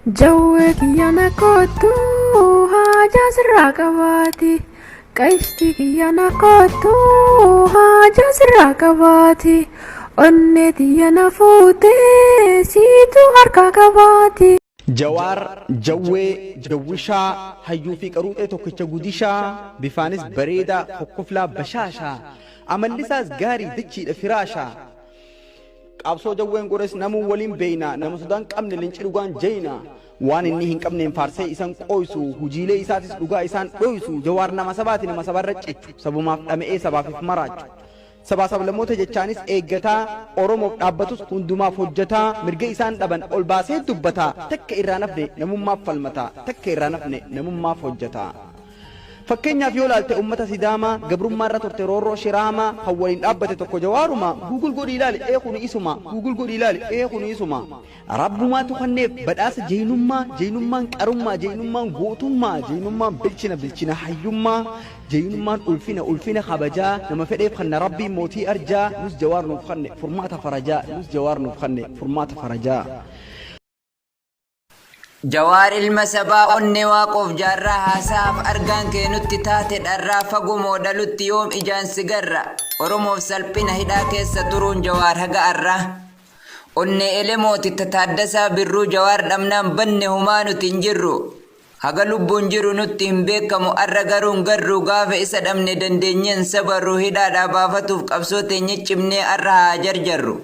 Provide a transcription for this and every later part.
Jawwee kiyya na kottu haajaa sirraa qabaati. Qashtii kiyya na kottu haajaa sirraa qabaati. Onnee tiyya na fuutee siitu harkaa qabaati. Jawaar, Jawwee, Jawwishaa, hayyuu fi qaruuxee tokkicha gudishaa, bifaanis bareedaa, kokkoflaa bashaashaa, amallisaas gaarii dachiidha firaashaa. Qabsoo Jawween godhes namuu waliin beeyna, nama sodaan qabne leenci dhugaan jeyna. Waan inni hin qabneen faarsee isan qooysu, hujiilee isaatis dhugaa isaan dhoysu. Jawaar nama sabaati, nama sabarra cichu, sabumaaf dhama'ee sabaaf if maraachu. Sabaa sablammoota jechaanis eeggataa, Oromoof dhaabbatus hundumaaf hojjetaa, mirga isaan dhaban ol baasee dubbataa, takka irraa nafne namummaaf falmataa, takka irraa nafne namummaaf hojjetaa. Fakkeenyaaf yoo ilaalte uummata Sidaamaa gabrummaarra turte roorroo Shiraamaa kan waliin dhaabbate tokko Jawaaruma. Google godhi ilaali ee kuni isuma. Google godhi ilaali ee kuni isuma. Rabbumaatu kenneef badhaasa jeynummaa, jeynummaan qarummaa, jeynummaan gootummaa, jeynummaan bilchina, bilchina hayyummaa, jeynummaan ulfina, ulfina kabajaa, nama fedheef kenna Rabbiin mootii arjaa, nus Jawaar nuuf kenne furmaata farajaa, nus Jawaar nuuf kenne furmaata farajaa. Jawaar ilma sabaa onnee waaqoof jaarraa haasaaf argaan kee nutti taate dharraa fagumoo dhalutti yoom ijaan si garra Oromoof salphina hidhaa keessa turuun Jawaar haga arraa. Onnee elemooti ta Taaddasaa Birruu Jawaar dhabnaan banne humaa nuti hin jirru. Haga lubbuun jiru nutti hin beekamu arra garuu hin garru gaafa isa dhabne dandeenyeen sabarru hidhaadhaa baafatuuf qabsoo teenya cimnee arra haa jarjarru.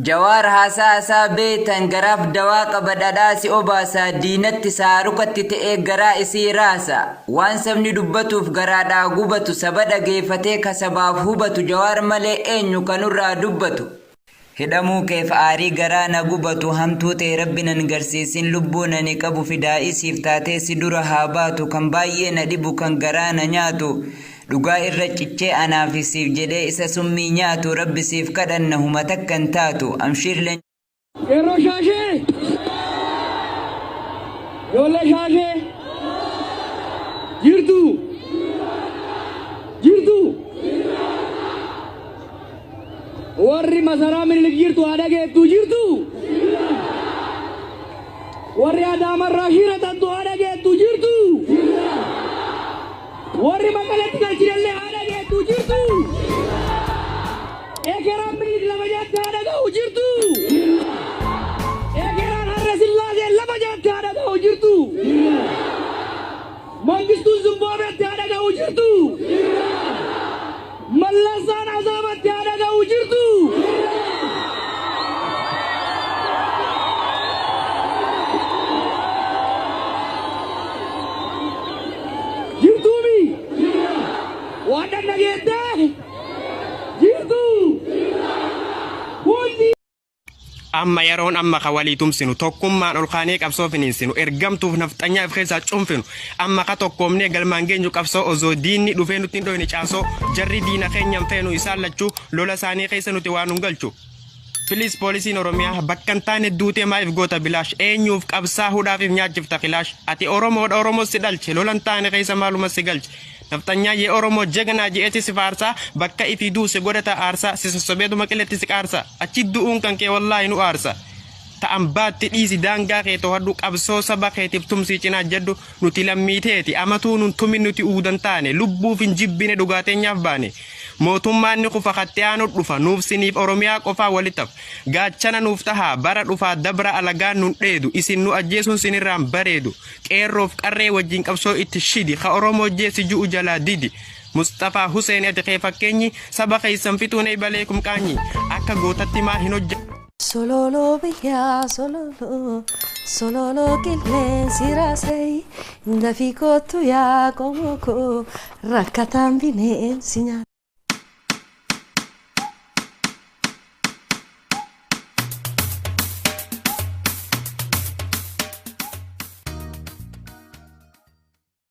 Jawaar haasaa isaa beeytan garaaf dawaa qaba dhadhaa si obaasa diinatti saarukatti ta'ee garaa isii raasa waan sabni dubbatuuf garaadhaa gubatu saba dhageeffatee ka sabaaf hubatu Jawaar malee eenyu ka nurraa dubbatu. Hidhamuu keef aarii garaa na gubatu hamtuu tee rabbi nan garsiisin lubbuu nani qabu fidaa'ii siif taatee si dura haa baatu kan baay'ee na dhibu kan garaa na nyaatu Dhugaa irra cichee anaafi siif jedhee isa summii nyaatu rabbi siif kadhanna huma takka hin taatu amshiir len. Qeerroo Shaashee! Ijoollee Shaashee! Jirtu! Jirtu! Warri masaraa Minilik jirtu haa dhageettu jirtu! Warri Adaamarraa shiratantu haa dhageettu jirtu! Warri Maqaletti galchinallee haa dhageettu jirtu! Ekeraan Minilik lafa jaatte haa dhaga'u jirtu! Ekeraan Harre Sillaasee lafa jaatte haa dhaga'u jirtu! Mangistuun Zimbaabeetti haa dhaga'u jirtu! Mallasaan Azaabatti haa dhaga'u jirtu! Jirtuumi? Waan dhageettee? Jirtu? Hundi Amma yeroon amma ka walii tumsinu, tokkummaan ol kaanee qabsoo finiinsinu, ergamtuuf nafxanyaa if keessaa cunfinu, amma ka tokkoomnee galmaan geenyu qabsoo osoo diinni dhufee nutti hin dhoyne caasoo, jarri diina keenyan feenu isaan lachuu, lola isaanii keessa nuti waan nun galchu. Please poolisiin Oromiyaa bakka hin taane duutee maaliif goota bilaash, eenyuuf qabsaa hudhaaf if nyaachifta kilaash, ati Oromoodha Oromoo si dhalche, lola hin taane keessa maaluma si galche. Nafxanyaa yee Oromoo jegnaa je'eeti si faarsaa, bakka ifii du'u si godhata aarsaa, si sossobeetuma qiletti si qaarsa, achi du'uun kan kee wallaahi nu aarsa. Ta'an baatti dhiisi daangaa kee to'adhu, qabsoo saba keetiif tumsii cinaa jedhu, nuti lammii teeti amatuu nun tumin nuti uudan taane, lubbuuf hin jibbine dhugaa teenyaaf baane. Mootummaan ni kufa katti aanu dhufa, nuuf siniif Oromiyaa qofaa walittaf. Gaachana nuuf tahaa bara dhufaa dabra alagaan nun dheedu, isin nu ajjeesuun sinirraan bareedu. Qeerroof qarree wajjin qabsoo itti shidi, ka Oromoo jeessi ju'u jalaa didi. Musxafaa Huseen ati kee fakkeenyi, saba keessan fixuun eebaleekum qaanyi. Akka gootatti maa hin hojja. Sololoo biyyaa sololoo sololoo qilleensi raasee dafii kootu yaa qomoo koo rakkataan bineensi nyaata.